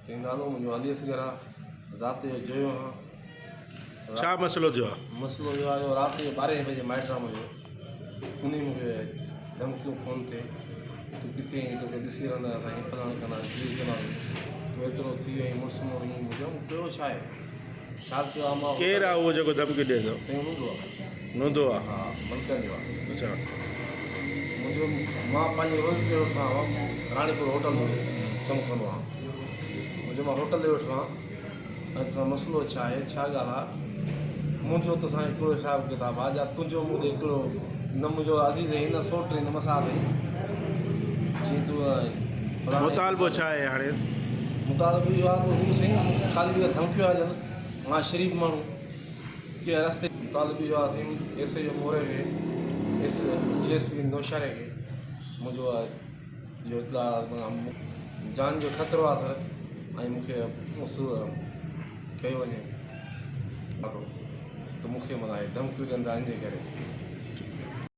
سائين نالو منهنجو علي اصغر آ ذات جو جويو هان. ڇا مسئلو ٿيو آ؟ مسئلو اهو آ جو رات جو ٻارهين بجي مائٽ آ منهنجو انهي مون کي ڌمڪيون فون تي تون ڪٿي آهين توکي ڏسي رهندا اسان هي فلاڻو ڪنداسين هي ڪنداسين تون ايترو ٿي ويو آهين مڙس مون هي مون چيو مون ڪيو ڇا آهي ڇا ڪيو آ مان ڪير آ اهو جيڪو ڌمڪي ڏئي ٿو؟ سائين نوندو آ. نوندو آ؟ ها ملڪن جو آ. اڇا. منهنجو مان پنهنجي روز تي ويٺو آهيان راڻيپور هوٽل ۾ ڪم ڪندو آهيان منهنجو مان هوٽل تي ويٺو آهيان ۽ توسان مسئلو ڇا آهي ڇا ڳالهه آهي منهنجو توسان هڪڙو حساب ڪتاب آهي جا تنهنجو مون تي هڪڙو نه منهنجو عزيز آهين نه سوٽ آهين نه مسات آهين جيئن تون فلاڻي مطالبو ڇا آهي هاڻي؟ مطالبو اهو آهي ته هو سائين خالي اهي ڌمڪيون آهي ڄڻ مان شريف ماڻهو ڪنهن رستي مطالبو اهو آهي سائين ايس ايڇ او موري کي ايس ڊي ايس پي نوشهري کي منهنجو اهو اطلاع جان جو خطرو آهي سر ۽ مون کي ڪيو وڃي ته مون کي معنيٰ ڌمڪيون ڏين ٿا ان جي ڪري.